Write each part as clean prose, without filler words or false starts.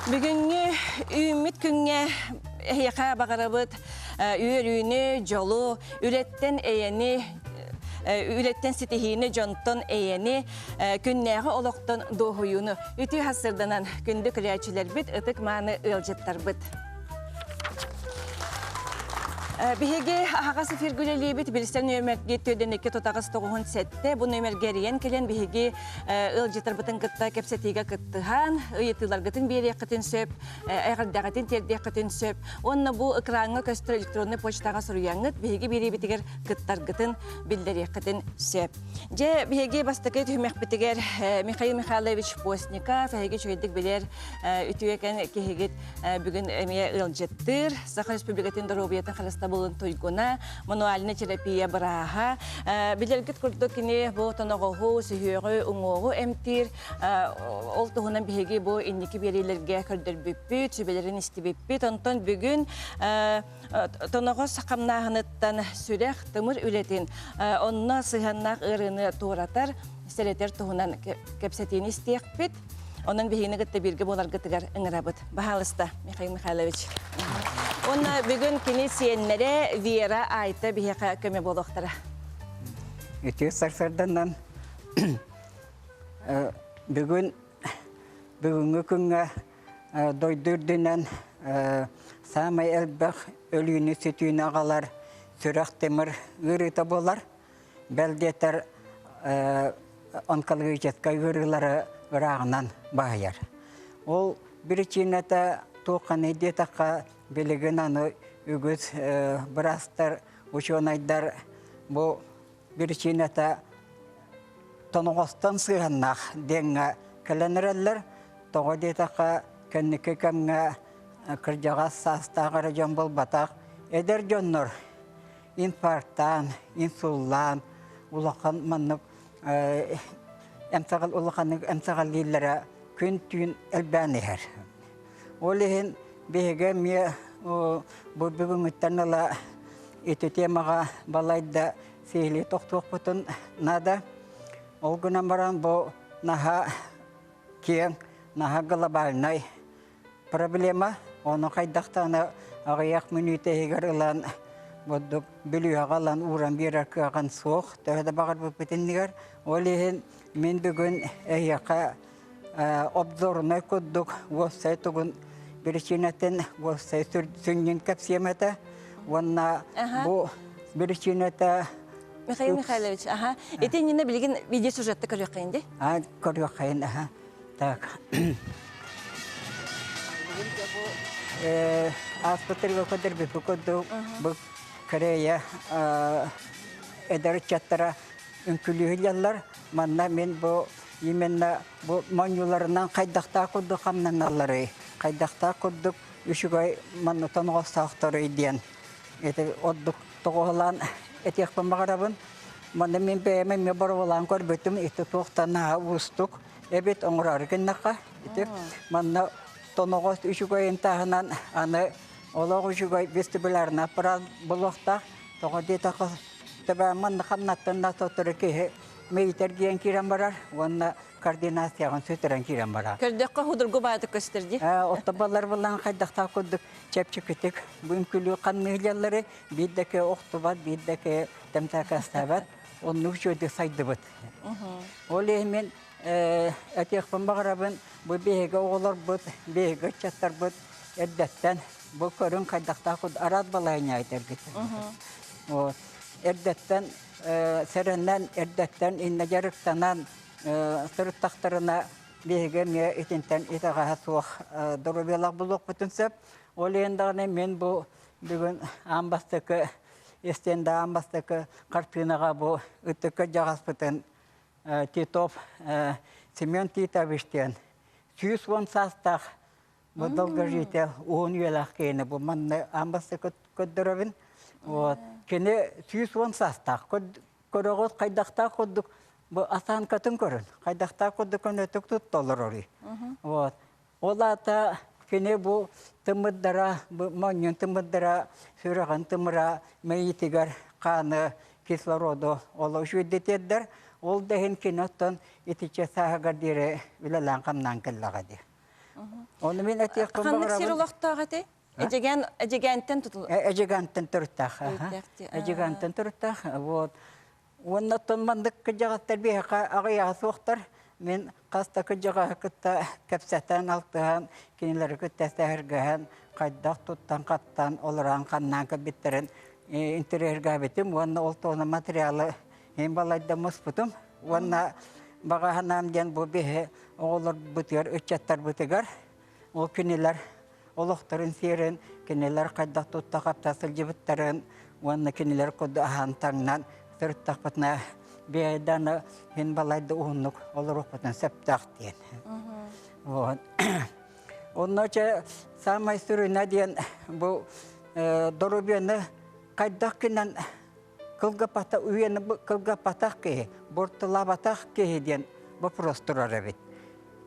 Бүгүҥҥү үүммүт күҥҥэ эһиэхэ баҕарабыт үөрүүнү, дьолу, үлэттэн эйэни, үлэттэн ситиһиини, дьонтон эйэни, күннээҕи олохтон дуоһуйууну үтүө сырданан күндү көрөөччүлэрбит, ытык-мааны ыалдьыттарбыт. Биһиги аһаҕас эфиргэ үлэлиибит. Билсэн нүөмэргэ түөдэники тутаҕас тоҕуһун сэттэ. Бу нүөмэргэ эрийэн кэлэн биһиги ыалдьыттарбытын кытта кэпсэтиигэ кыттыһан, ыйытыыларгытын биэриэххитин сөп, эҕэрдэҕитин тиэрдиэххитин сөп. Уонна бу экраҥҥа көстөр электроннай почтаҕа суруйаҥҥыт биһиги биэриибитигэр кыттаргытын биллэриэххитин сөп. Дьэ, биһиги бастакы түһүмэхпитигэр Михаил Михайлович Постников, эһиги үчүгэйдик билэр үтүөкэн киһигит бүгүн эмиэ ыалдьыттыыр. Саха Республикатын доруобуйатын харыстабылын туйгуна, мануальнай терапия бырааһа. Билэргит курдук кини бу тоноҕоһу, сүһүөҕү, уҥуоҕу эмтиир. Ол туһунан биһиги бу инники биэриилэргэ көрдөрбүппүт, сүбэлэрин истибиппит. Онтон бүгүн тоноҕос хамнааһыныттан сүрэх, тымыр үлэтин, онно сыһыаннаах ыарыыны туоратар, сэрэтэр туһунан кэпсэтиини истиэхпит. Онон биһигини кытта бииргэ буоларгытыгар ыҥырабыт. Баһаалыста, Михаил Михайлович. Уонна бүгүн кини сиэннэрэ Вера, Айта биһиэхэ көмө буолуохтара. Үтүө сарсыарданан бүгүн бүгүҥҥү күҥҥэ дойду үрдүнэн саамай элбэх өлүүнү-сүтүүнү аҕалар сүрэх-тымыр ыарыыта буолар. Бэл диэтэр онкологическай ыарыылары ырааҕынан баһыйар. Ол биричиинэтэ туохханый диэтэххэ, билигин аны үгүс быраастар, учуонайдар бу биричиинэтэ тоноҕостон сыһыаннаах диэҥҥэ кэлэн эрэллэр. Тоҕо диэтэххэ, кэнники кэмҥэ кырдьаҕас саастаах эрэ дьон буолбатах, эдэр дьоннор инфарктаан, инсуллаан улахан маннык эмсэҕэл улаханнык эмсэҕэлииллэрэ күн-түүн элбээн иһэр. Ол иһин биһиги эмиэ бу бүгүҥҥүттэн ыла ити темаҕа балайда сиһилии тохтуохпутун наада. Ол гынан баран бу наһаа киэҥ, наһаа глобальнай проблема. Ону хайдахтаана аҕыйах мүнүүтэ иһигэр ылан бурдук бүлүүһэҕэ ылан ууран биэрэр кыаҕын суох. Төһө да баҕарбыппыт иннигэр. Ол иһин мин бүгүн эһиэхэ обзорунай курдук уопсай тугун биричиинэтин уопсай сүнньүн кэпсиэм этэ. Уонна бу биричиинэтэ Михаил Михайлович, аха. Ити иннинэ билигин видеосюжетты көрүөххэйин дии? А, көрүөххэйин, аха. Так. Ааспыттарга көдөрбүппү курдук бу Корея эдэр ыччаттара үҥкүлүүһүллэллэр. Манна мин бу именно бу монньуларынан хайдахтаах курдук хамнаналларый, хайдахтаах курдук үчүгэй манна тоноҕостоохторуй диэн ити ордук тоҕуһалаан этиэхпин баҕарабын. Манна мин бэйэм эмиэ боруобалаан көрбүтүм, ити туохтан наһаа уустук эбит оҥороору гыннахха. Ити манна тоноҕос үчүгэйин таһынан аны олох үчүгэй вестибулярный аппарат буолуохтаах. Тоҕо диэтэххэ, төбө манна хамнаттан да сотору киһи мэйитэр диэн киирэн барар уонна координацияҕын сүтэрэн киирэн барар. Көрдөххө худургу баайдык көстөр дии. Отто балар булан хайдахтаах курдук чэпчэкитик бу үҥкүлүү ханныыллары биир да кэ охтубат, биир да кэ тэмтээкэстээбэт. Оннук үчүгэйдик сайдыбыт. Ол иһин мин этиэхпин баҕарабын, бу биһиги оҕолорбут, биһиги ыччаттарбыт эрдэттэн бу көрүҥ хайдахтаах араас балаһыанньа этэргит. Вот. Эрдэттэн сэрэнэн, эрдэттэн иннэ дьарыктанан сырыттахтарына биһиги эмиэ итинтэн итэҕэһэ суох доруобуйалаах булуохпутун сөп. Ол иһин даҕаны мин бу бүгүн аан бастакы истиэндэ аан бастакы хартыынаҕа бу ытык кырдьаҕаспытын Титов Семен Титович диэн 110 саастаах бу долгожитель уһун үйэлээх киһини бу манна аан бастакы көрдөрөбүн. Вот. Кини 110 саастаах. Көрөҕүт хайдахтаах курдук бу осанкатын көрүн. Хайдахтаах курдук көнөтүк тутта олорорүй. Вот. Ол аата кини бу тымырдара, бу моонньун тымырдара, сүрэҕин тымыра мэйиитигэр хааны, кислороду олох үчүгэйдик Ол да иһин кини оттон итиччэ сааһыгар диэри үлэлээн-хамнаан кэллэҕэ дии. Оны мен этиэхпин Ханнык сир баҕарабын. олохтоох этэй? Эдьигээн Эдьигээнтэн тутул Эдьигээнтэн төрүттээх. Төрүттээх Эдьигээнтэн төрүттээх. Вот. Уонна оттон маннык кырдьаҕастар биһиэхэ аҕыйаҕа суохтар. Мин хас да кырдьаҕаһы кытта кэпсэтэн, алтыһан, кинилэри кытта сэһэргэһэн, хайдах туттан-хаптан, олорон ханнаан кэлбиттэрин интэриэһиргээбитим уонна ол туһунан материалы мин балайда муспутум. Уонна баҕа санаам диэн бу биһи оҕолорбутугар, ыччаттарбытыгар ол кинилэр олохторун сиэрин, кинилэр хайдах тутта-хапта сылдьыбыттарын уонна кинилэр курдук аһаан-таҥнан сырыттахпытына биэданы мин балайда уһуннук олоруохпутун сөптөөх диэн. Вот. Онно чэ самай сүрүнэ диэн бу доруобуйаны хайдах гынан кылгаппата үйэни кылгаппатах киһи, буортулаабатах киһи диэн вопрос турар эбит.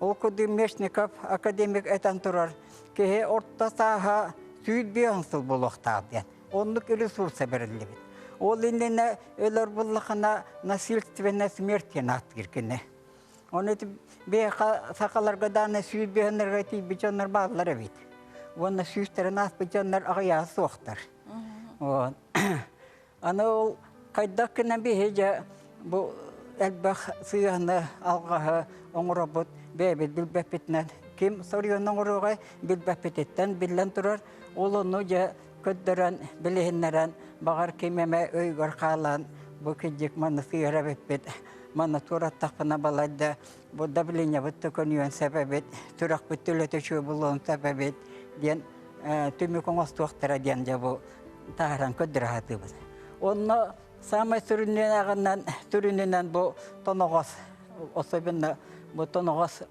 Ол курдук Мечников академик этэн турар, киһи орто сааһа 105 сыл буолуохтаах диэн. Оннук ресурса бэриллибит. Ол иннинэ өлөр буллахына насильственная смерть диэн ааттыыр кини. Оны биһиэхэ сахаларга дааны 105 тиийбит дьоннор бааллар эбит. Уонна сүүстэрин ааспыт дьоннор аҕыйаҕа суохтар. Аны ол хайдах гынан биһи дьэ бу элбэх сыыһаны, алҕаһы оҥоробут бэйэбит билбэппитинэн ким соруйан оҥоруоҕай билбэппититтэн биллэн турар. Ол ону дьэ көрдөрөн, билиһиннэрэн, баҕар ким эмэ өйүгэр хаалан бу кырдьык манна сыыһар эбиппит, манна туораттахпына балайда бу давлениебыт да көнүөн сөп эбит, сүрэхпит төлөтө үчүгэй буолуон сөп эбит диэн түмүк оҥостуохтара диэн дьэ бу таһааран көрдөрө сатыыбыт. Онно саамай сүрүннээҕинэн сүрүнүнэн бу тоноҕос, особенно бу тоноҕос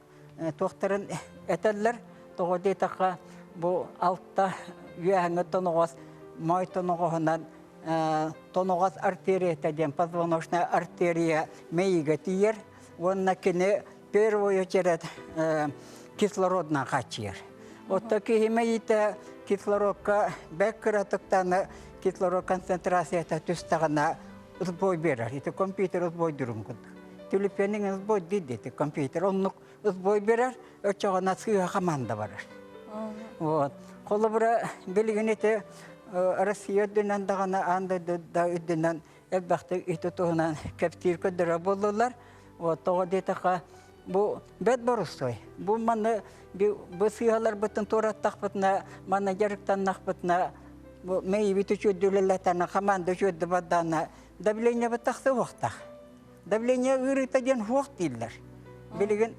туохтарын этэллэр. Тоҕо диэтэххэ бу алта үөһэҥҥи тоноҕос моой тоноҕоһунан тоноҕос артерията диэн позвоночная артерия мэйиигэ тиийэр уонна кини первую очередь кислородынан хааччыйар. Отто киһи мэйиитэ кислородка бэк кыратыктаны кислород концентрацията түстэҕинэ сбой берер. Ити компьютер сбойдурун курдук. Түлүпүөнүҥ сбой диир компьютер оннук сбой берер, оччоҕуна сыыһа команда барар. Вот. Холобура билигин ити Россия үрдүнэн даҕаны аан дойду да үрдүнэн элбэхтик ити туһунан кэпсиир көрдөрөр буоллулар. Вот тоҕо диэтэххэ бу бэт борустой. Бу маны бу сыыһаларбытын туораттахпытына, манна дьарыктаннахпытына, бу мэйибит үчүөрдүлэлэтана, команда үчүөрдү бардана, давлениебыт тахса уохтах. Давление ыарыыта диэн хуох дииллэр. Билигин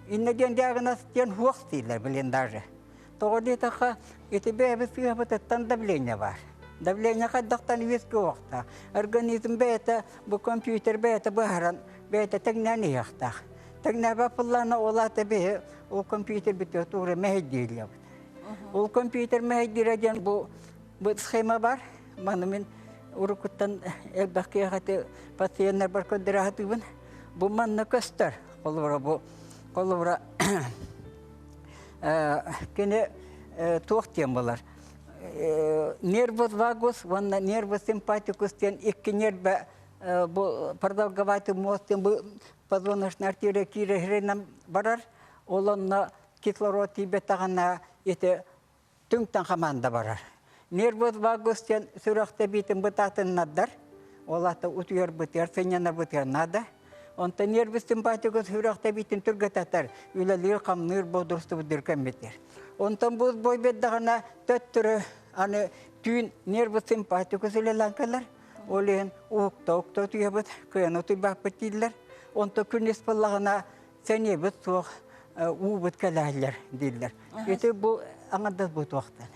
иннэ диэн диагноз диэн хуох дииллэр билин даже. Тоҕо диэтэххэ, ити бэйэбит сыыһабытыттан давление баар. Давление хайдахтан үөскэ уохтаах. Организм бэйэтэ, бу компьютер бэйэтэ быһааран, бэйэтэ тэҥнээн иһиэхтээх. Тэҥнээбэт буоллаҕына, ол аата биһи ол компьютер бүтүө туора мэһэйдииллэбит. Ол компьютер мэһэйдиирэ диэн бу, бу схема бар. Маны мин уруккуттан элбэх киһиэхэ пациеннарбар көрдөрө сатыыбын. Бу манна көстөр. Холобура бу холобура кини туох диэн буолар нервус вагус уонна нервус симпатикус диэн икки нервэ бу продолговатый мозг диэн бу позвоночная артерия киирэринэн барар ол онно кислород тиийбэтэҕинэ ити түҥтэн хамаанда барар нервус вагус диэн сүрэх тэбиитин бытаатыннардар ол аата утуйарбытыгар сынньанарбытыгар наада Онтон нервис симпатикус сүрэх тэбиитин түргэтэтэр, үлэлиир-хамныыр бодрустубут кэммитигэр. Онтон бу бой бердэҕинэ төттөрү аны түүн нервис симпатикус үлэлээн кэлэр. Ол иһин уһукта-уһукта утуйабыт, кыайан утуйбаппыт дииллэр. Онтон күнүс буоллаҕына сэниэбит суох, уубут кэлээллэр дииллэр. Ити бу аҥардас бу туохтан.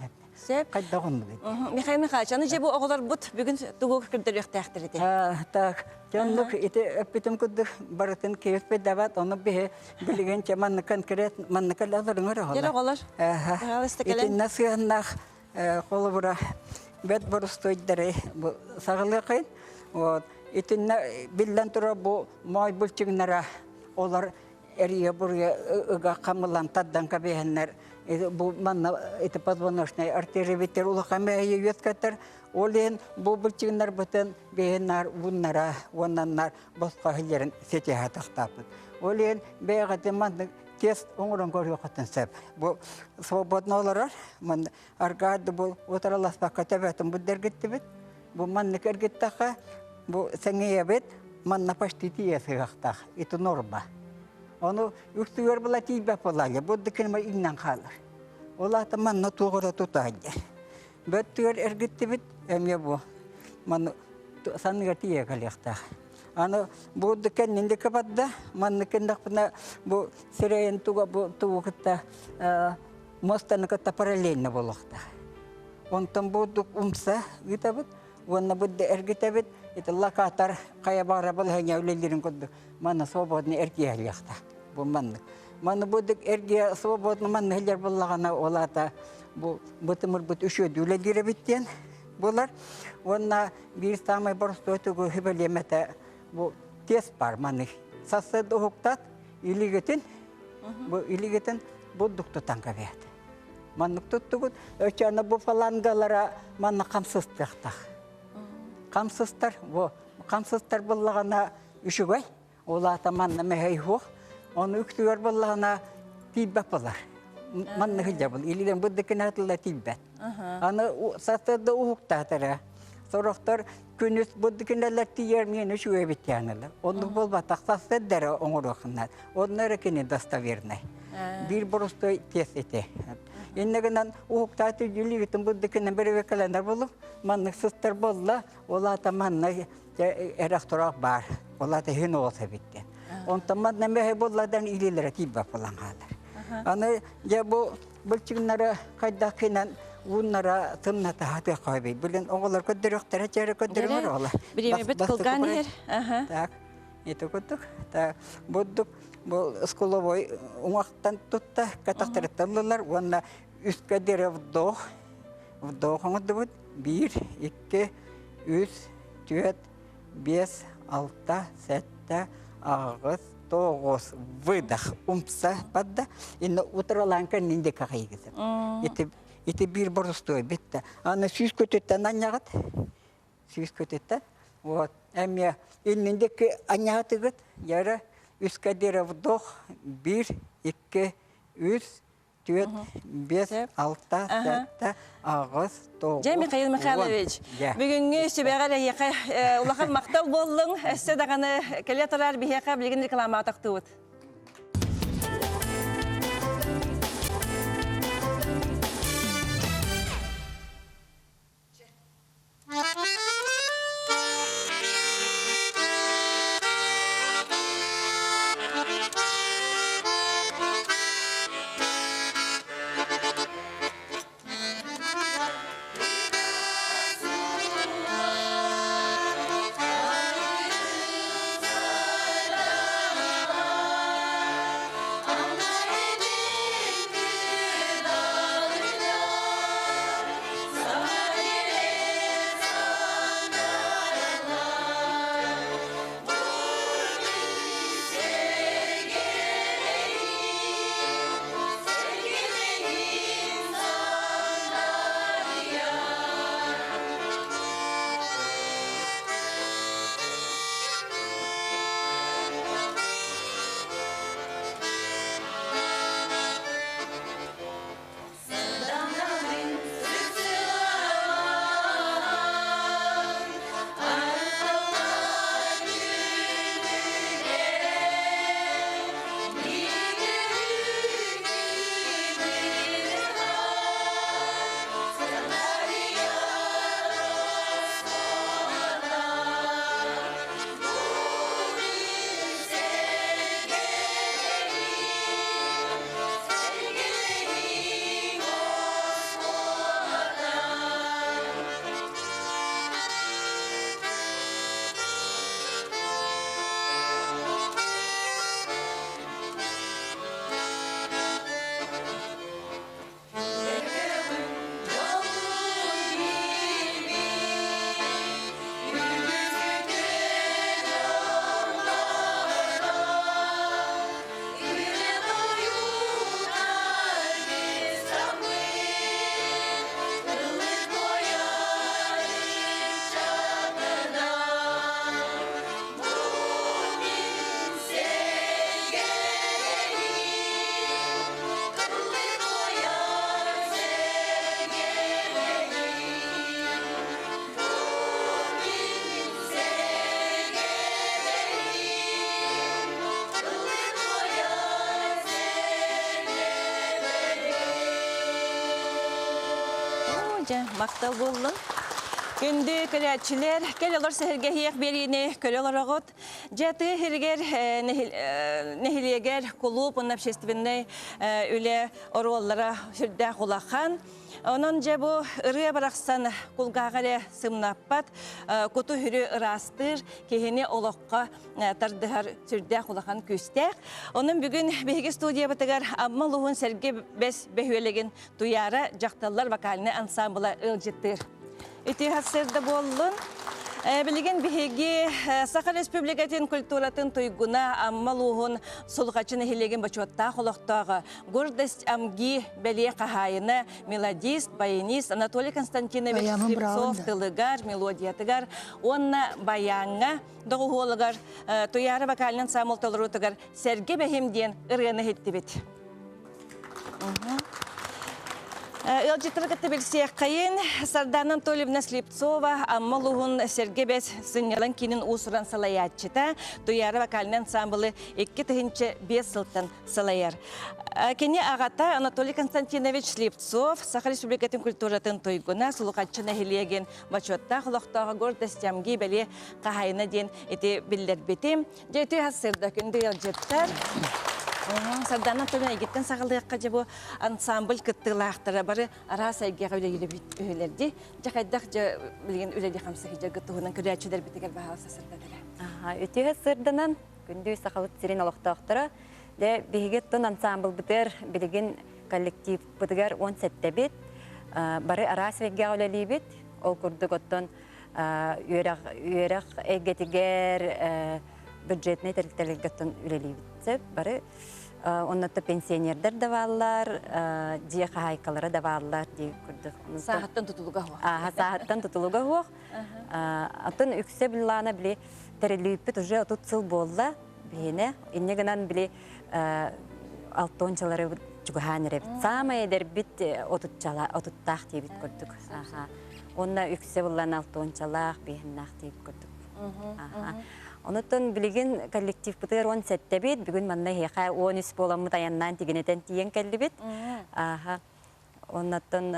Сөп. Хайдах оннук Михаил Михайлович, аны дьэ бу оҕолорбут бүгүн тугу көрдөрүөхтээхтэр ити? Так, дьоннук ити эппитим курдук барытын киһиппит дабат, ону биһи билигин че манны конкрет манны кэлэлэрин Дьэ оҕолор. Итиннэ сыһыннаах холобура бэт борустуойдары бу саҕалыахайын. Вот. Итиннэ биллэн турар бу моой булчугнара олор эрийэ-буруйа ыга хамылан тардан кэбиһэннэр бу манна ити позвоночнай артерия улахан мэһэйи үөскэтэр. Ол иһин бу былчыгыннарбытын бэйэннар ууннара уоннаннар босхо иһиллэрин ситиһэ тахтааппыт. Ол иһин бэйэҕитин маннык тест оҥорон көрүөххүтүн сөп. Бу свободно олорор, ман аргаарды бу утарыласпакка төбөтүн буддэргиттибит. Бу маннык эргиттэххэ, бу сэҥийэбит манна почти тиийэ сыһыахтаах. Ити норма. Ону үксүгэр була тиийбэт буолаайа, бу дыкыныма иҥнэн хаалар. Ол аата манна туох эрэ тутаайа. Бөттүгэр эргиттибит, эмиэ бу манна санныгар тиийэ кэлиэхтээх. Аны бу кэннин диэки барда, маннык гыннахпына бу сирэйин туга бу тугу кытта муостаны кытта параллельно буолуохтаах. Онтон бу умса ыытабыт уонна бу эргитэбит, ити локатор хайа баара балаһыанньа үлэлиирин курдук манна свободно эргийэлиэхтээх. Бу маннык. Маны бу эргийэ свободно манна иһиллэр буоллаҕына, ол аата бу бытымырбыт үчүгэйдик үлэлиир эбит диэн буолар. Уонна биир саамай боростуой тугу сүбэлиэм этэ бу тест бар маны. Сарсыарда уһуктат илигитин бу илигитин бурдук тутан кэбиһэт. Маннык туттугут, өчөөнө бу фалангалара манна хамсыстыахтаах. Хамсыстар, бу хамсыстар буллаҕына үчүгэй. Ол аата манна мэһэй суох. Ону үксүгэр буоллаҕына тиийбэт буолар. Манна сылдьабын. Илиилэн бырдыкына тылла тиийбэт. Аны сарсыарда уһуктаатара. Сорохтор күнүс бырдыкыналар тиийэр миэнэ үчүгэй эбит диэханылар. Оннук буолбатах сарсыарда эрэ оҥоруоххуннар. Онно эрэ кини достовернай. Биир боростуой тест ити. Иннэ гынан уһуктааты илиигитин бырдыкынан бэрэбиэркэлэнэр буолуҥ. Маннык сыстар буолла, ол аата манна эрэх-тураах баар. Ол аата иһин оҕус эбит диэн. Онтон манна мэһэй буолладан илиилэрэ тиийбэт буолан хаалар. Аны дьэ бу былчыҥнары хайдах гынан ууннара тымната сатыахха эбит. Билин оҕолор көрдөрүөхтэрэ, чээрэ көрдөрүмэр оҕолор. Бириэмэбит кылгаан иһэр. Так, ити курдук. Так, бурдук бу скуловой уҥахтан тутта, катахтарыттан ыллылар уонна үскэ диэри вдох, вдох оҥордубут. Биир, икки, үс, түөрт, биэс, алта, сэттэ, аҕыс, тоҕус, выдох, умса барда. Инна утралаан кэннин диэки хайыгытым. Ити, ити биир боростуой битте. Аны сүүс көтүттэн анньаҕыт. Сүүс көтүттэн. Вот. Эмиэ иннин диэки анньаҕытыгыт. Яра үскэ диэри вдох, биир, икки, үс, түөрт, биэс, алта, сэттэ, аҕыс, тоҕус, Дьэ, Михаил Михайлович, бүгүҥҥү сүбэҕэр эйиэхэ улахан махтал буоллуҥ. Өссө даҕаны кэлэ турар биһиэхэ билигин рекламаҕа тохтуубут. Дьэ, махтал буоллун. Күндү көрөөччүлэр, кэл олор сэһэргэһиэх биэриини көрө олороҕут. Дьэ, тыа иһигэр нэһилиэгэр кулууп уонна общественнай үлэ оруоллара сүрдээх улахан. Онон дьэ бу ырыа барахсан кулгааҕа эрэ сымнаппат, куту-сүрү ыраастыыр, киһини олоххо тардыһар сүрдээх улахан күүстээх. Онон бүгүн биһиги студиябытыгар Амма улууһун Сэргэ Бэс бөһүөлэгин Туйаара дьахталлар вокальнай ансаамбыла ыалдьыттыыр. Ити сарсыарда буоллун. Билигин биһиги Саха Республикатын культуратын туйгуна Амма улууһун Сулҕаччы нэһилиэгин бочуоттаах олохтооҕо Гордость Амги бэлиэ хаһаайына, мелодист, баянист Анатолий Константинович Слепцов тылыгар, мелодиятыгар уонна баяҥҥа доҕуһуолугар Туйаара вокальнай ансамбль толоруутугар Сэргэ бэһим диэн ырыаны иһиттибит. Ыалдьыттары кытта билсиэххэйин Сардана Анатольевна Слепцова Амма улууһун Сэргэ Бэс сынньалаҥ киинин уус-уран салайааччыта, Туйаара вокальнай ансаамбылы 2005 сылтан салайар. Кини аҕата Анатолий Константинович Слепцов Саха Республикатын культуратын туйгуна, Сулухаччы нэһилиэгин бочуоттаах олохтооҕо Гордость Амги бэлиэ хаһаайына диэн ити биллэрбитим. Дьэ, үтүө сарсыарда күндү ыалдьыттар. Сардаана Антоновна эйгиттэн саҕалыахха дьэ бу ансамбль кыттыылаахтара бары араас эйгэҕэ үлэлиир үһүлэр дии. Дьэ хайдах дьэ билигин үлэлии хамсыы дьаргыт туһунан көрөөччүлэрбитигэр баһаалыста сырдатара. Үтүө сырданан күндү сахабыт сирин олохтоохторо. Дьэ биһиги оттон ансамблбытыгар билигин коллективпытыгар 17-бит. Бары араас эйгэҕэ үлэлиибит. Ол курдук оттон үөрэх үөрэх эйгэтигэр бюджетнай тэрилтэлэргэ оттон үлэлиибит сөп бары оннотто пенсионердар да бааллар дьиэ хаһаайкалара да бааллар дии курдук сааһыттан тутулуга суох сааһыттан тутулуга суох оттон үксэ былаана били тэриллибиппит уже 30 сыл буолла биһиэнэ инньэ гынан били алтончалары чугаһаан эрэбит саамай эдэрбит отуччала отуттаах диэбит курдук Уонна үксэ буллан алтуончалаах, биэһиннээх диэбит курдук. Онуттан билигин коллективпытыгар 17-бит, бүгүн манна эһиэхэ 13 буоламмыт айаннаан тигинэтэн тиийэн кэллибит. Аха. Оннуттан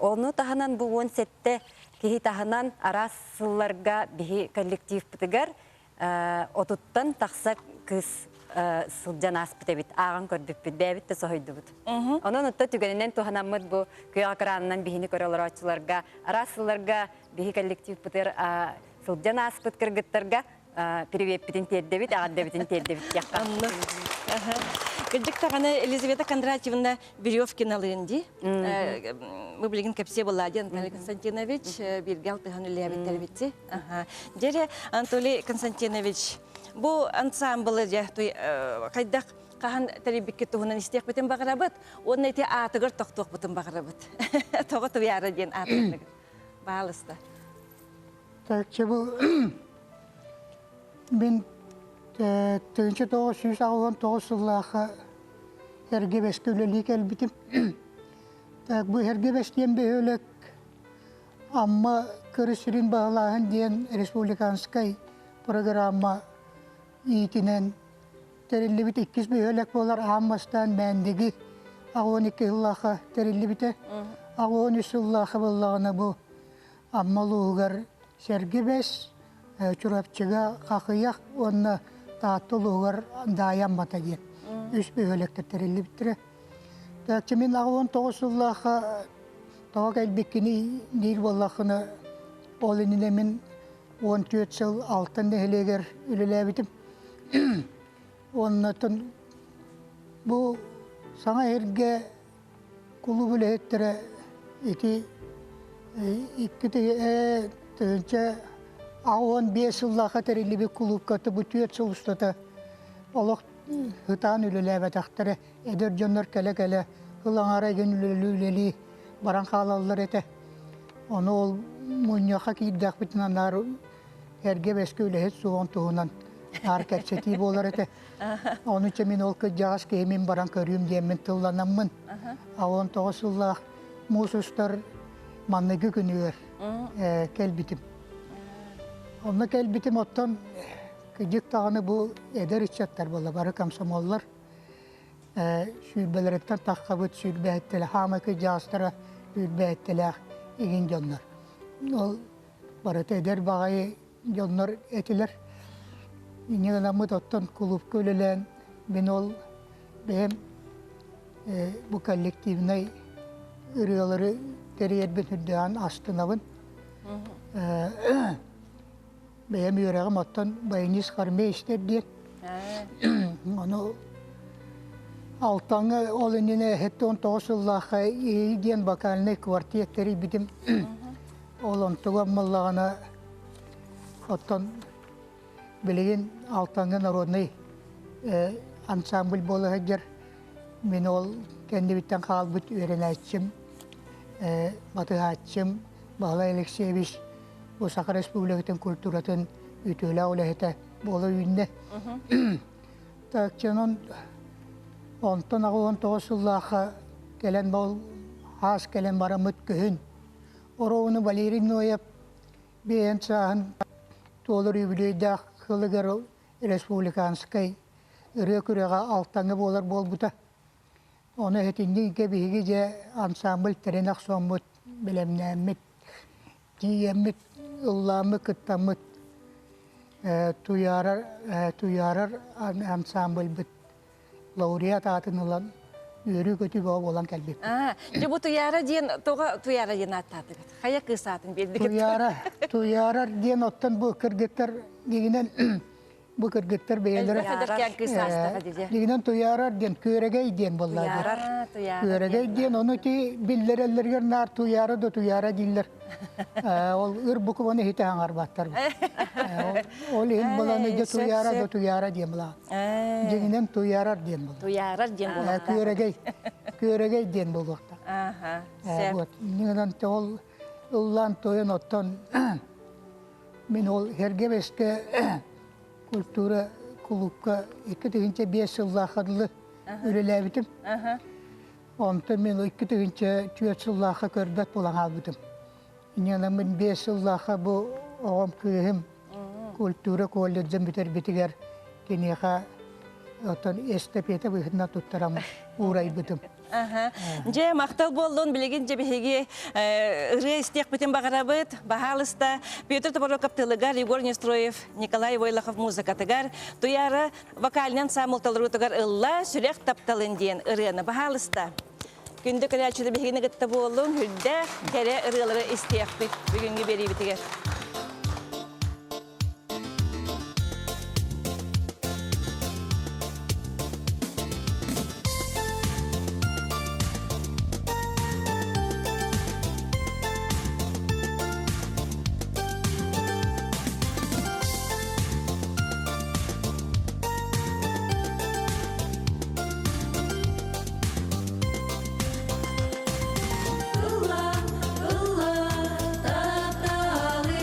ону таһынан бу 17 киһи таһынан араас сылларга биһи коллективпытыгар отуттан тахса кыыс сылдьан ааспыт эбит ааҕан көрбүппүт бэйэбит да соһуйдубут онон отто түгэнинэн туһанаммыт бу күөх экранынан биһини көрө олорооччуларга араас сылларга биһи коллективпытыгар сылдьан ааспыт кыргыттарга привеппитин тиэрдэбит эҕэрдэбитин тиэрдэбит диэххэ Кырдьык даҕаны Елизавета Кондратьевна Веревкиналыын дии. Мы билигин кэпсиэ буолла диэн Анатолий Константинович бииргэ алтыһан үлэлээбиттэрбит. Дьэ, Анатолий Константинович, бу ансамблы дьэ хайдах хаһан тэрийбиккит туһунан истиэхпитин баҕарабыт уонна ити аатыгар тохтуохпутун баҕарабыт. Тоҕо Туйаара диэн аатыгар баалыста. Так, бу мин 1989 сыллаахха Эргэ Бэскэ үлэлии кэлбитим. Так, бу Эргэ Бэс диэн бөһүөлэк Амма кырыс сирин баһылааһын диэн республиканскай программа иитинэн тэриллибит иккис бөһүөлэк буолар аан бастаан Мээндиги 82 сыллаахха тэриллибитэ. 83 сыллаахха буоллаҕына бу Амма улууһугар Сэргэ Бэс, Чурапчыга Хахыйах уонна Таатта улууһугар Даайа Аммата диэн үс бөһүөлэктэр тэриллибиттэрэ. Так, мин 19 сыллаахха тоҕо кэлбиккиний диир буоллаххына, ол иннинэ мин 14 сыл Алтан нэһилиэгэр үлэлээбитим. Уонна бу саҥа эргэ Кулууп үлэһиттэрэ ити икки тыһыынча 85 сыллаахха тэриллибит кулуупка бу түөрт сыл устата олох ытаан үлэлээбэтэхтэрэ. Эдэр дьоннор кэлэ-кэлэ ыл аҥаара игин үлэлии-үлэлии баран хаалаллар этэ. Ону ол мунньахха киирдэхпитинэ наар эргэ бэскэ үлэһит суоҕун туһунан наар кэпсэтии буолар этэ. Ону чэ мин ол кырдьаҕас киһи мин баран көрүүм диэммин тылланаммын. 19 сыллаах муус устар манныгы күнүгэр кэлбитим. Онно кэлбитим оттон кыдьык даҕаны бу эдэр ыччаттар буолла бары комсомоллар сүүрбэлэриттэн таххабыт сүүрбэһиттэлэ хаамай кырдьаҕастара. Сүүрбэттэлээх игин дьоннор. Ол барыта эдэр баҕайы дьоннор этилэр. Инньэ гынаммыт оттон кулуупка үлэлээн мин ол бэйэм бу коллективнай ырыалары тэрийэрбин үрдээн астынабын. Бэйэм үөрэҕим оттон баянист хормейстер диэн. Ону Алтаҥҥа ол иннинэ 79 сыллаахха ИИ диэн вокальнай квартет тэрийбитим. Ол онтугам буоллаҕына оттон билигин Алтаҥҥа народнай ансамбль буола сылдьар. Мин ол кэннибиттэн хаалбыт үөрэнээччим, батыһааччым Баһылай Алексеевич бу Саха Республикатын культуратын үтүөлээх үлэһитэ буола үүннэ. Так, онон онтон 89 сыллаахха кэлэн бол хаас кэлэн бараммыт күһүн Ороуну Валерий Ноев бэйэн сааһын туолар үбүлүөйдээх сылыгар республиканскай ырыа күрэҕэ Алтаҥҥа буолар буолбута. Ону этиннингэ биһиги дьэ ансамбль тэринэ охсоммут, бэлэмнээммит, тиийэммит, ыллааммыт, кыттаммыт Туйаарар Туйаарар ансамбльбыт лауреат аатын ылан үөрүү-көтүү бөҕө буолан кэлбиппит. Дьэ бу Туйаара диэн тоҕо Туйаара диэн ааттаатыгыт? Хайа кыыс аатын биэрдигит? Туйаара, Туйаарар диэн оттон бу кыргыттар дигинэн бу кыргыттар бэйэлэрэ дигинэн туйаарар диэн күөрэгэй диэн буоллаа күөрэгэй диэн ону ти биллэрэллэригэр наар туйаара да туйаара дииллэр ол ыр букваны иһитэ хаҥарбаттар ол иһин булан дьэ туйаара да туйаара диэн булаа дьиҥинэн туйаарар диэн буолар туйаарар диэн буолар күөрэгэй күөрэгэй диэн буолуохтаах вот иннинэн ол ыллаан тойон оттон Мин ол Эргэ-Бэскэ культура кулуупка 2005 сыллаахха дылы үлэлээбитим. Онтон мин 2004 сыллаахха көрбөт буолан хаалбытым. Инньэ мин 5 сыллаахха бу оҕом кыыһым культура колледжын бүтэрбитигэр киниэхэ оттон эстафета быһыытынан туттаран уурайбытым. Дьэ, махтал буоллун, билигин дьэ биһиги ырыа истиэхпитин баҕарабыт. Баһаалыста Петр Тобороков тылыгар, Егор Нестроев, Николай Войлохов музыкатыгар, Туяра вокальнай ансамбль толоруутугар ылла «Сүрэх тапталын» диэн ырыаны баһаалыста. Күндү көрөөччүлэр биһигини кытта буоллун, үрдээх кэрэ ырыалары истиэхпит бүгүҥҥү биэриибитигэр. Ылла, ылла, тапталым.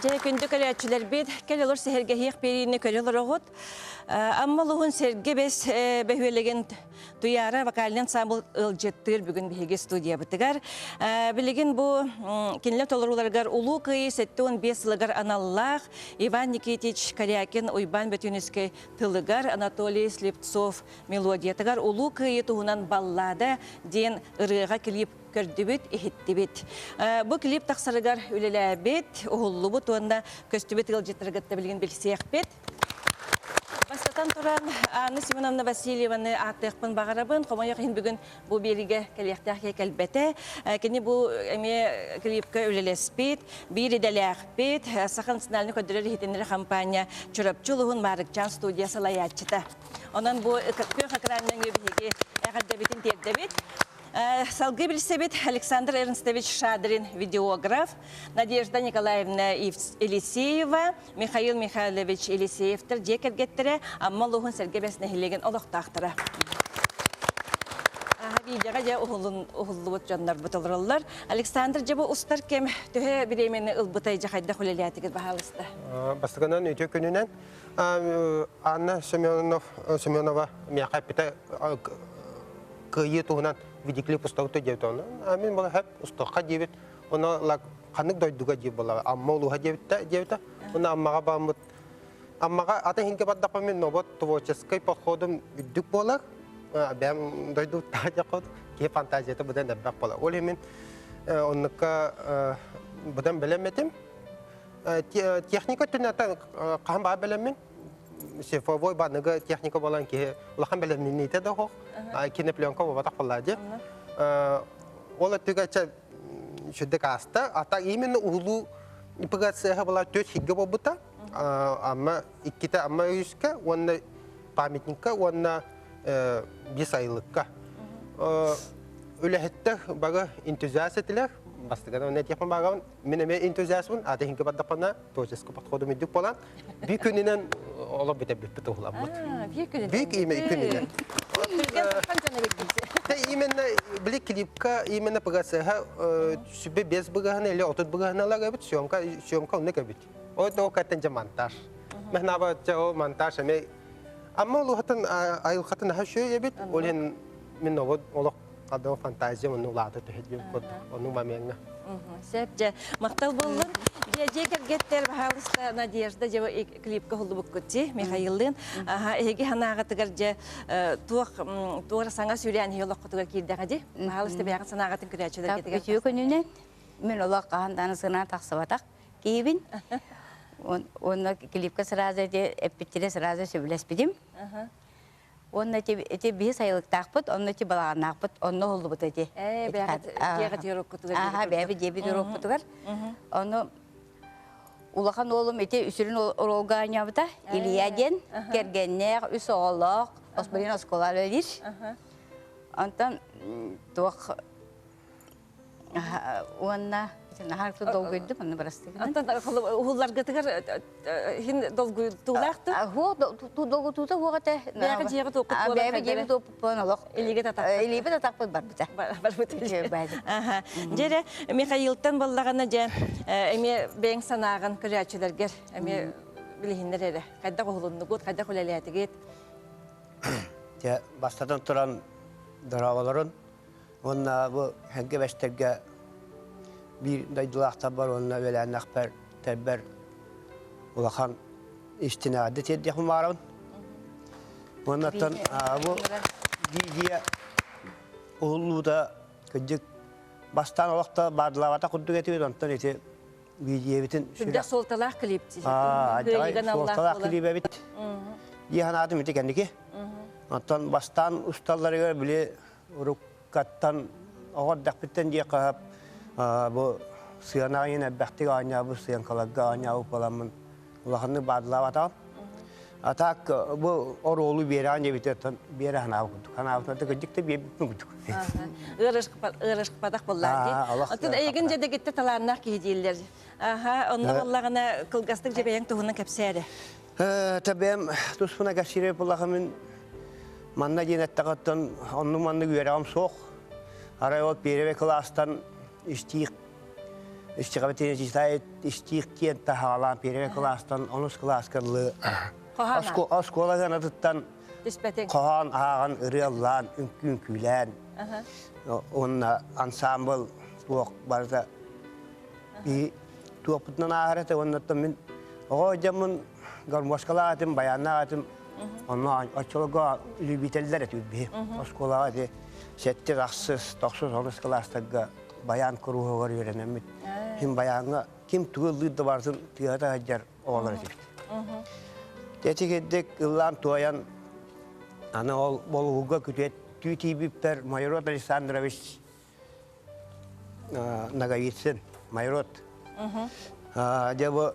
Дьэ, күндү көрөөччүлэрбит, кэл олор сэһэргэһиэх биэриини көрө олороҕут. Амма улууһун Сэргэ Бэс бөһүөлэгин Туйаара вокальный ансамбл ыалдьыттыыр бүгүн биһиги студиябытыгар. Билигин бу кинилэр толорууларыгар Улуу Кыайыы 75 сылыгар аналлаах Иван Никитич Корякин Уйбаан Бөтүүнүскэй тылыгар Анатолий Слепцов мелодиятыгар Улуу Кыайыы туһунан баллада диэн ырыаҕа клип көрдүбүт, иһиттибит. Бу клип тахсарыгар үлэлээбит, уһуллубут уонна көстүбүт ыалдьыттары кытта билигин билсиэхпит. Бастатан туран, Анна Семеновна Васильеваны ааттыахпын баҕарабын. Хомойуох иһин бүгүн бу биэриигэ кэлиэхтээх киһи кэлбэтэ. Кини бу эмиэ клипка үлэлэспит, биир идэлээхпит, Саха национальнай көрдөрөр иһитиннэрэр хампаанньа Чурапчы улууһун Маарыкчаан студия салайааччыта. Онон бу күөх экран нөҥүө биһиги эҕэрдэбитин тиэрдэбит. Салгыы билсэбит Александр Эрнстович Шадрин видеограф, Надежда Николаевна Елисеева, Михаил Михайлович Елисеевтэр дьиэ кэргэттэрэ Амма улууһун Сэргэ Бэс нэһилиэгин олохтоохторо. Видеоҕа дьэ уһуллубут дьоннорбут олороллор. Александр дьэ бу устар кэм төһө бириэмэни ылбытай дьэ хайдах үлэлээтигит баһаалыста? Бастакынан үтүө күнүнэн Анна Семенова миэхэ эппитэ кыайыы туһунан видеоклип устабыт диэбит онно мин була хэп устуохха диэбит онно лак ханнык дойдуга диир буолла Амма улууһа диэбиттэ диэбитэ онно Аммаҕа бааммыт Аммаҕа атын иһингэ бардахпа мин нобот творческий подходум үрдүк буолар бэйэм дойдуттаах дьаххот киһи фантазията быдан элбэх буолар ол иһин мин оннукка быдан бэлэммэтим техника өттүнэн хаһан баар бэлэммин цифровой банныгы техника болан киһи улахан бэлэмниниитэ да оһох кинопленка буолбатах буоллаа дии ол өттүгэр чэ сүрдүк ааста ата именно уһулуу ПГЦ была төрт хигге буолбута амма иккитэ амма үскэ уонна памятникка уонна бис айылыкка үлэһиттэр бары энтузиаст этилэр бастыган онно этиэхпин баҕарабын Мин эмиэ энтузиазмын, аты иһинки бардахпына творческий подходум үрдүк буолан, биир күнүнэн олох бүтэрбиппит уһуламмыт. Биир күнүнэн. Биир күнүнэн. Именно били клипка именно ПГС-ха сүбэ без быгаһына или отут быгаһыналар эбит, съемка съемка оннук эбит. Ол то каттан же монтаж. Мен аба о монтаж эме Амма улуһатын айылхатын аха шөй эбит. Ол иһин мин олох Хадо фантазия онну улаата түһэ курдук ону момеҥҥа. Сөп дьэ махтал буоллун. Дьэ дьиэ кэргэттэр баһаалыста Надежда дьэ клипка холлубуккут дии Михаиллыын. Аха эһиги санааҕытыгар дьэ туох туора саҥа сүүрээн иһи олоххутугар киирдэҕэ дии. Баһаалыста бэйэҕит санааҕытын көрөөччүлэргитигэр. Үтүө күнүнэн мин олох хаһан даҕаны сынаан тахсыбатах киһибин. Уонна клипка сразу эппиттэрэ сразу сөбүлэспитим. Уонна ити, ити биһи сайылыктаахпыт, онно ити балаҕаннаахпыт, онно уһуллубут ити. Ээ, бэйэҕит дьиэҕит уруоккутугар. Ааха, бэйэбит дьиэбит уруокпутугар. Ону улахан уолум ити үсүрүн оруолга оонньообута. Илья диэн кэргэннээх, үс оҕолоох, господин оскуола үлэлиир. Онтон туох Уонна наһаа долгуйдум, онно бырастыгынан. Онтон уһулларгытыгар хин долгуйтуулаах ту? Долгутуута хуох этэ. Бэйэҕэ дьиэҕэ туоппут буолан. Бэйэбэ дьиэбит туоппут буолан олох. Илиигэ татахпыт. Илиибит атахпыт барбыта. Барбыта. Дьэрэ Михаилтан боллаҕына дьэ эмиэ бэйэҥ санааҕын көрөөччүлэргэр эмиэ билиһиннэр эрэ. Хайдах уһулуннугут, хайдах үлэлээтигит? Дьэ, бастатан туран дорооболорун Уонна бу Хэнгэ Бэстэргэ биир дойдулаахтарбар уонна үөлээннэхпэр тэрбэр улахан истинэҕэрдэ тиэрдиэхпин баҕарабын. Уоннаттан бу дии уһуллуута кырдьык бастаан олохто баардылаабата курдук этибит, онтон ити биидьийэбитин Сүрдээх суолталаах клип суолталаах клип эбит. Дии санаатым ити кэнники. Оттон бастаан усталларыгар били Уруккаттан оҕо эрдэхпиттэн диэххэ бу сыана айын элбэхтик оонньообут, сыаҥкаларга оонньообут буоламмын улаханнык баадылаабатаҕым. А так бу оруолу биэрэҕин диэбититтэн биэрэ санаабыт курдук. Санаабытынан да кырдьык да биэрбиппин курдук. Ыарышпатах буоллаа дии. Оттон эйигин дьэ дэгиттэ талааннаах киһи дииллэр. Аха, онно буоллаҕына кылгастык дьэ бэйэҥ туһунан кэпсээ эрэ. Тэбэм туспуна кэпсиирэ буоллахым манна диэн эттэҕиттэн оннук-маннык үөрэҕим суох. Арай ол первый кылаастан истиих. Истиҕэбитин читает истиих диэн таһаалаан первый класстан онус класска дылы оскуола гынатыттан хоһоон ааҕан ырыаллаан үҥкүүлээн уонна ансамбл туох барыта туохпутунан ааһар этэ уонна мин оҕо дьоммун гармошкалаах этим баяннаах этим онно оччолорго любителлэр этибит биһи оскуолаҕа ити сэттис ахсыс тохсус онус кылаастарга баян куруһугар үөрэнэммит ким баяҥҥа ким тугу ыллыыр да барытын тыаһата сылдьар оҕолор этибит Эти кирдик ыллаан туойан аны ол болугуга күтүөт түү тиийбиппэр Майрот Александрович Наговицын Майрот дьэ бу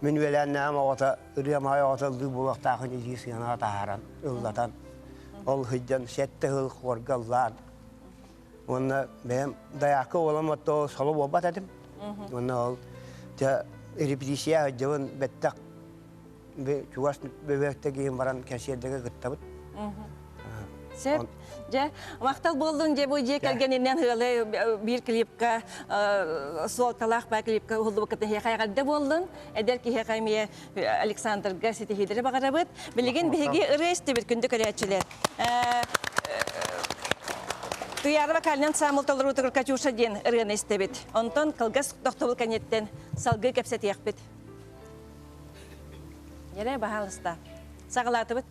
мин үөлээннээҕим оҕото ырыам аҕай оҕото ыллыы буолуохтаахын илии сыанаҕа таһааран ыллатан ол сылдьан сэттэ сыл хуорга ыллаан Уонна бэйэм дайаакка уолам отто соло буолбат этим. Уонна ол дьэ репетиция сылдьабын бэттэх чугас бөбүөктэ киһим баран кэнсиэрдэгэ кыттабыт. Сөп. Дьэ, махтал буоллун дьэ бу дьиэ кэргэнинэн ыалы биир клипка суолталаах баа клипка уһуллубукката эһиэхэ эҕэрдэ буоллун. Эдэр киһиэхэ эмиэ Александрга ситиһиилэри баҕарабыт. Билигин биһиги ырыа истибит күндү көрөөччүлэр. Туйаара вокальнай ансамбл толоруутугар Катюша диэн ырыаны истэбит. Онтон кылгас тохтобул кэнниттэн салгыы кэпсэтиэхпит. Дьэрэ, баһаалыста. Саҕалаатыбыт.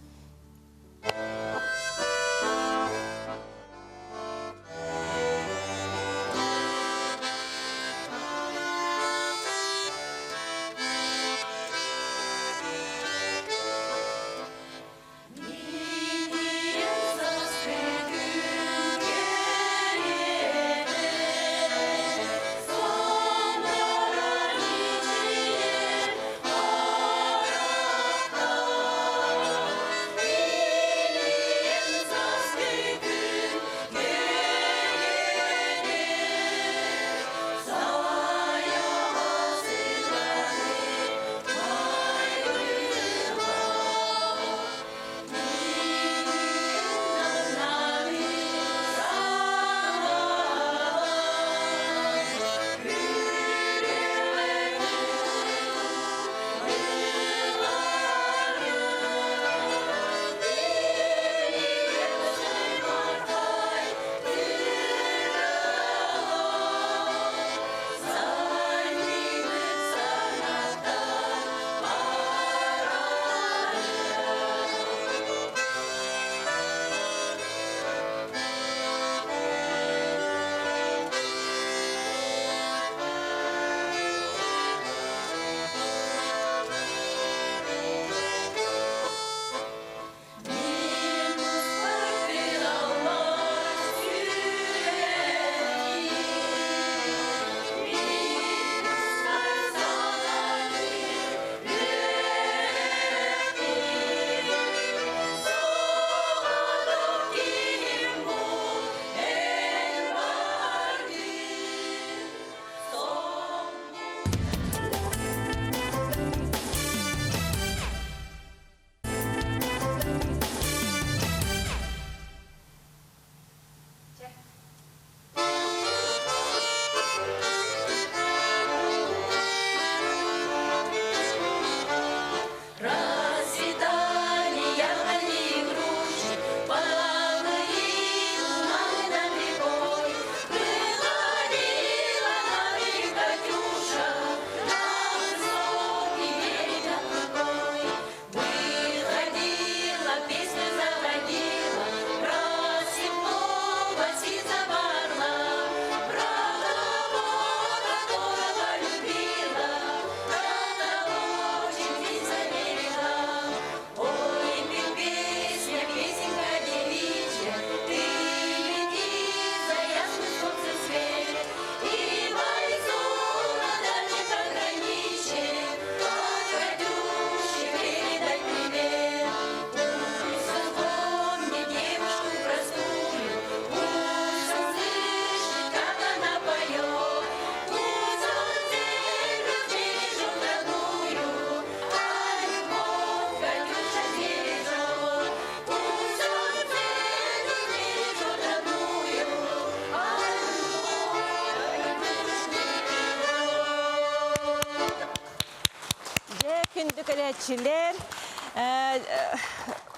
көрөөччүлэр!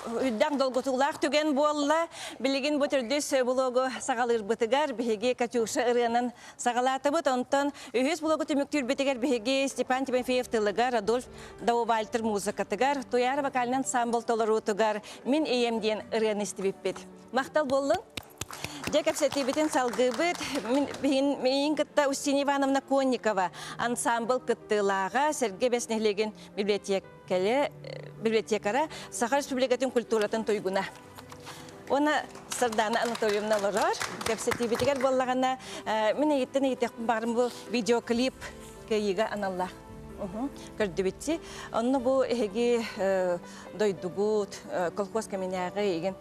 Үрдэх долгутуулаах түгэн буолла. Билигин бу төрдүс блогу саҕалыырбытыгар биһиги Катюша ырыанан саҕалаатыбыт. Онтон үһүс блогу түмүктүүрбүтүгэр биһиги Степан Тимофеев тылыгар, Адольф Даувальтер музыкатыгар, Туйаара вокальнай ансамбл толоруутугар «Мин ийэм» диэн ырыаны истибиппит. Махтал буоллун! Дьэ кэпсэтиибитин салгыыбыт. Мин кытта Устинья Ивановна Конникова ансамбл кыттыылааҕа Сэргэ Бэс нэһилиэгин библиотекара Саха Республикатын культуратын туйгуна. Уонна Сардана Анатольевна олорор. Кэпсэтиибитигэр буоллаҕына, мин эйиттэн ыйытыахпын баҕарым бу видеоклип кыайыыга аналлаах. Көрдүбүтчи. Онно бу эһиги дойдугут, колхоз кэминээҕи игин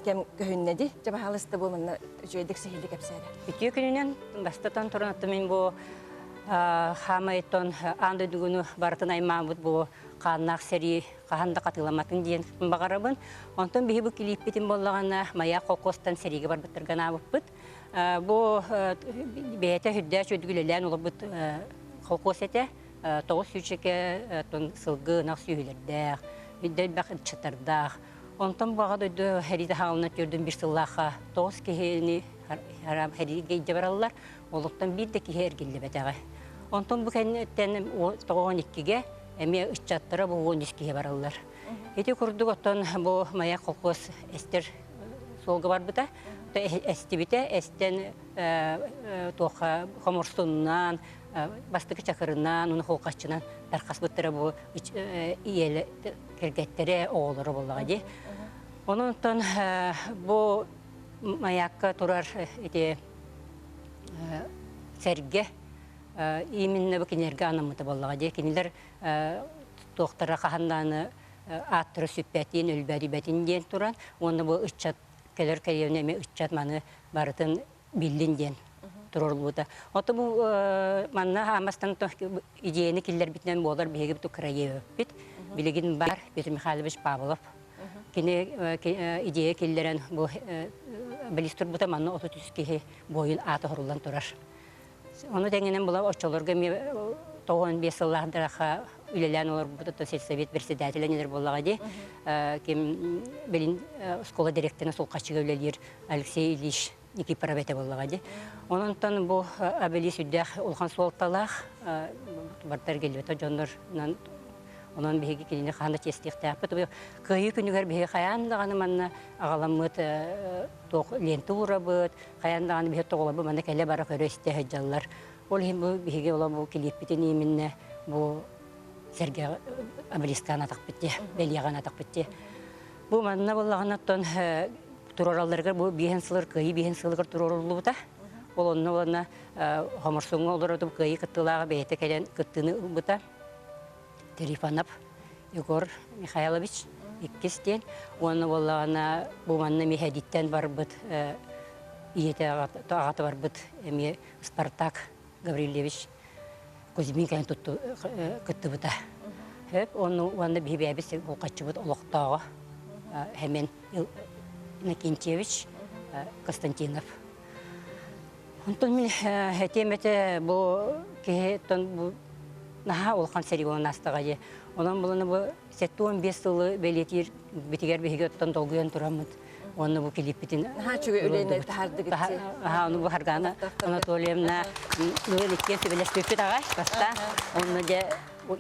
кэм көһүннэ ди. Дьэ баһаалыста бу манна үчүгэйдик сиһили кэпсээрэ. Үтүө күнүнэн бастатан туран мин бу хаамайтон аан дойдугуну барытын аймаабыт бу хааннаах сэрии хаһан да хатыламатын диэн баҕарабын. Онтон биһи бу килииппитин буоллаҕына Маяк холкуостан сэриигэ барбыттарга анаабыппыт. Бу бэйэтэ үрдээх үчүгэй үлэлээн олорбут холкуос этэ. Тоҕус сүүчэкэ сылгы ынах сүөһүлэрдээх, элбэх ыччаттардаах. Онтон баҕа дойду сэриитэ хаалына төрдүн биир сыллаахха тоҕус киһини сэриигэ илдьэ бараллар. Олортон биир да киһи эргиллибэтэҕэ. Онтон бу кэнниттэн тоҕуон иккигэ эмиэ ыччаттара бу 13 киһи бараллар. Ити курдук оттон бу Маяк холкуос эстэр суолга барбыта. Эстибитэ, эстэн туохха хомурсуннаан, бастакы чакырынан, уну холкаччынан тархаспыттара бу ийэлэ кэргэттэрэ, оҕолоро буоллаҕа дии. Онон бу маякка турар ити сэргэ именно бу кинилэргэ анаммыта буоллаҕа дии. Кинилэр туохтара хаһан даҕаны ааттара сүппэтин, өлбөөдүйбэтин диэн туран уонна бу ыччат кэлэр кэлиэнэ эмиэ ыччат маны барытын биллин диэн туроруллубута. Ото бу манна аамастан идеяны киллэрбитинэн буолар биһиги бу кыраебыппит. Билигин бар Петр Михайлович Павлов. Кини идея киллэрэн бу билис турбута манна 33 киһи буойун аата хоруллан турар. Ону тэҥинэн була оччолорго эмиэ 95 сыллаах дараха үлэлээн олорбут оттон сельсовет председателэ нелер буоллаҕа дии. Ким билин школа директорына Сулкачыга үлэлиир Алексей Ильич Никифоров этэ буоллаҕа дии. Онон бу обелиск үрдээх улахан суолталаах бартар келбэтэ дьоннорунан онон биһиги кинини хаһан да чиэстиэхтээхпит. Кыайыы күнүгэр биһиги хайаан даҕаны манна аҕаламмыт туох лента уурабыт, хайаан даҕаны биһи тоҕолорбут манна кэлэ бара көрө истэ сылдьаллар. Ол иһин бу биһиги ола бу килиэппитин ииминнэ бу сэргэ обелискаан атахпыт дии, бэлиэҕин атахпыт дии. Бу манна буоллаҕына оттон туруоралларыгар бу биэһин сылыр кыайыы биэһин сылыгар туруоруллубута. Ол онно уонна Хоморсуҥҥа олоротум кыайыы кыттыылааҕа бэйэтэ кэлэн кыттыыны ылбыта. Трифонов Егор Михайлович иккис диэн уонна буоллаҕына бу манна эмиэ барбыт ийэтэ аҕата барбыт эмиэ Спартак Гаврильевич Кузьмин кэлэн кыттыбыта. Хөп ону уонна биһи бэйэбит булкаччыбыт олохтооҕо Хемен Иннокентьевич Константинов. Онтон мин этиэм этэ бу киһи бу наһаа улахан сэрии буолан аастаҕа дии. Онон буланы бу 75 сылы бэлиэтиир битигэр биһиги оттон долгуйан тураммыт уонна бу килииппитин Наһаа үчүгэй үлэни таһаардыгыт. Аха, ону бу Харгана Анатольевна ныгын иккиэн сөбүлэспиппит аҕай бастаан. Онно дьэ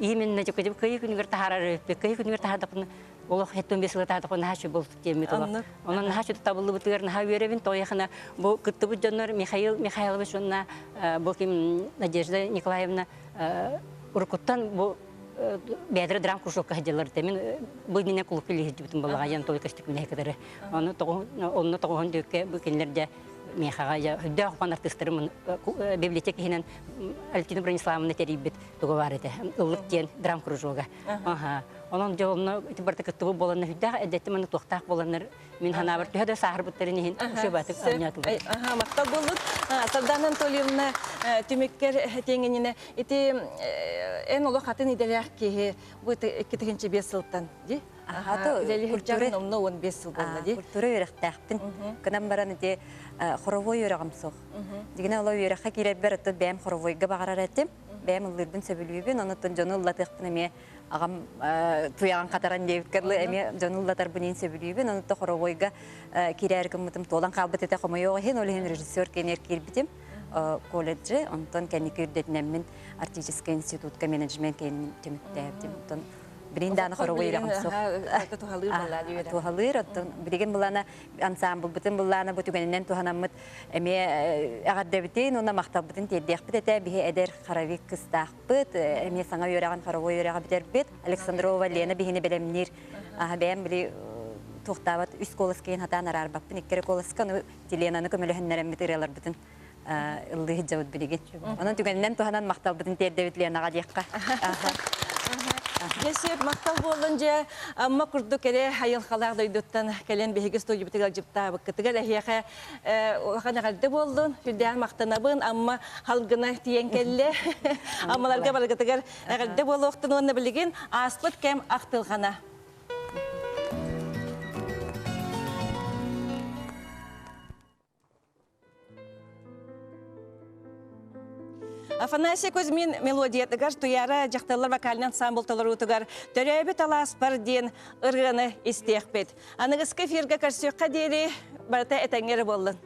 именно кыйы күнүгэр таһаарар кыйы күнүгэр таһаардахпына олох хеттон бес сыла таһаардахпына наһаа үчүгэй буолбут диэммит олох. Онон наһаа үчүгэй табыллыбытыгар наһаа үөрэбин тоойахына бу кыттыбыт дьоннор Михаил Михайлович уонна бу ким Надежда Николаевна уруккуттан бу бэйэлэрэ драм кружокка сылдьаллар этэ. Мин бу иннинэ кулуупка илиһирдибитим буоллаҕа дьон только көстүкмүнэ кытары. Ону онно тоҕуһун дүөккэ бу кинилэр дьэ миэхэҕэ дьэ өйдөөх улахан артыыстарым библиотека иһинэн Алевтина Брониславовна тэрийбит туга баар этэ. Ыллык диэн драм кружога. Аха. Онон дьэ онно ити барыта кыттыбыт буоланнар сүрдээх эддэттим аны туохтаах буоланнар мин санаабар төһө да сааһырбыттарын иһин үчүгэй оонньоотулар. Аха, махтал буоллун. Сардана Анатольевна түмүккэр этиэҥининэ ити эн олох атын идэлээх киһи бу 2005 сылтан ди үлэлиһирдьэҕин онно 15 сыл буолла ди. Культура үөрэхтээхпин. Кынан баран ити хоровой үөрэҕим суох. Дигинэ оло үөрэххэ киирэрбэр ото бэйэм хоровойга баҕарар этим. Бэйэм ыллыырбын сөбүлүүбүн, онуттан дьону ыллатыахпын эмиэ. Аҕам туйаҕын хатаран диэбит кырлы эмиэ дьону ыллатарбын иин сөбүлүүбүн. Онута хоровойга киирээри гыммытым туолан хаалбыт этэ хомойуох иһин, ол иһин режиссер киэнигэр киирбитим колледжы, онтон кэнники үрдэтинэммин Арктическай институтка менеджмент киэнин түмүктээбитим. Онтон билин дааны хоровой үрэҕим суох. Туһалыыр, оттон билигин былаана ансамблбытын былаана бу түгэнинэн туһанаммыт эмиэ эҕэрдэбитин уонна махталбытын тиэрдиэхпит этэ. Биһи эдэр хоровик кыстаахпыт, эмиэ саҥа үөрэҕин хоровой үөрэҕи бүтэрбит. Александрова Лена биһини бэлэмниир. Бэйэм били туохтаабат үс куолас киһин хатаан араарбаппын, икки эрэ куоласка, ону Ленаны көмөлөһүннэрэммит ырыаларбытын ыллыы сылдьабыт билигин. Онон түгэнинэн туһанан махталбытын тиэрдэбит Ленаҕа диэххэ. Дьэ сөп, махтал буоллун дьэ. Амма курдук эрэ айылҕалаах дойдуттан кэлэн биһиги студиябытыгар дьыптаабыккытыгар эһиэхэ улахан эҕэрдэ буоллун. Сүрдээх махтанабын. Амма халгына тиийэн кэллэ. Аммаларга барыгытыгар эҕэрдэ буолуохтун уонна билигин ааспыт кэм ахтылҕана. Афанасий Кузьмин мелодиятыгар Туяра дьахталлар вокальный ансамбль толоруутугар Төрөөбүт алааспар диэн ырыаны истиэхпит. Аныгыскы эфиргэ көрсүөххэ диэри барыта этэҥҥэ эрэ буоллун.